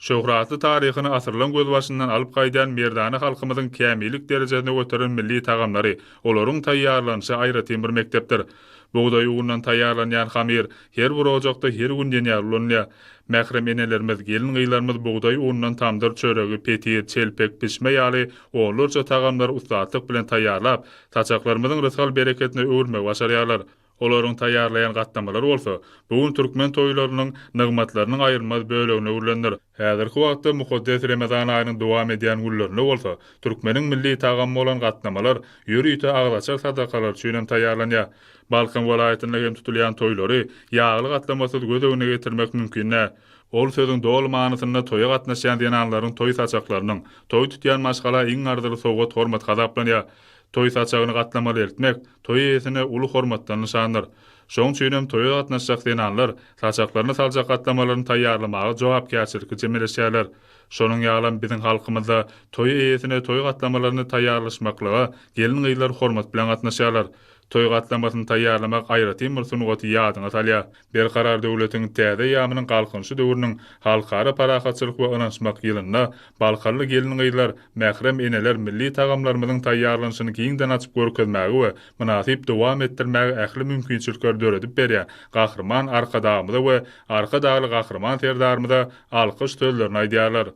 Şöhratly taryhyny asyrlaň gözbaşyndan alyp gaýdýan merdana halkymyzyň kämillik derejesine göteren milli tagamlary, olaryň taýýarlanyşy aýratyn bir mekdepdir. Bugdaý unundan taýýarlanýan hamyr her bir ojakda her gün diýen ýaly ulanylýar. Mährem enelerimiz, gelin-gyzlarymyz bugdaý unundan tamdyr çöregi, petir, çelpek, pişme ýaly onlarça tagamlary ussatlyk bilen taýýarlap, saçaklarymyzyň rysgal-bereketine öwürmegi başarýarlar. Olaryň taýýarlaýan gatnamalary bolsa, bu gün türkmen toýlarynyň nygmatlarynyň aýrylmaz bölegine öwrülendir. Häzirki wagtda mukaddes Remezan aýynyň dowam edýän günlerinde bolsa, türkmeniň milli tagamy bolan gatnamalar ýörite agzaçar sadakalary üçin hem taýýarlanýar. Balkan welaýatynda hem tutulýan toýlary ýagly gatlamasyz göz öňüne getirmek mümkin däl. Ol sözüň doly manysynda toýa gatnaşýan zenanlaryň toý saçaklarynyň, toý tutýan maşgala iň arzyly sowgat-hormat hasaplanýar. Toý saçagyny gatlamaly eltmek, toý eýesine uly hormatdan nyşandyr. Şoň üçinem toýa gatnaşjak zenanlar saçaklaryna saljak gatlamalaryny taýýarlamaga jogapkärçilikli çemeleşýärler. Şonuň ýalam biziň halkymyzda toý eýesine toý gatlamalaryny taýýarlaşmaklyga gelin-gyzlar hormat bilen gatnaşýarlar. Toý gatlamasyny taýýarlamak aýratyn bir sungaty ýadyňa salýar. Berkarar döwletiň täze eýýamynyň Galkynyşy döwrüniň Halkara parahatçylyk we ynanyşmak ýylynda balkanly gelin-gyzlar, mährem eneler milli tagamlarymyzyň taýýarlanyşyny giňden açyp görkezmäge we mynasyp dowam etdirmäge ähli mümkinçilikleri döredip berýän Gahryman Arkadagymyza we Arkadagly Gahryman Serdarymyza alkyş sözlerini aýdýarlar.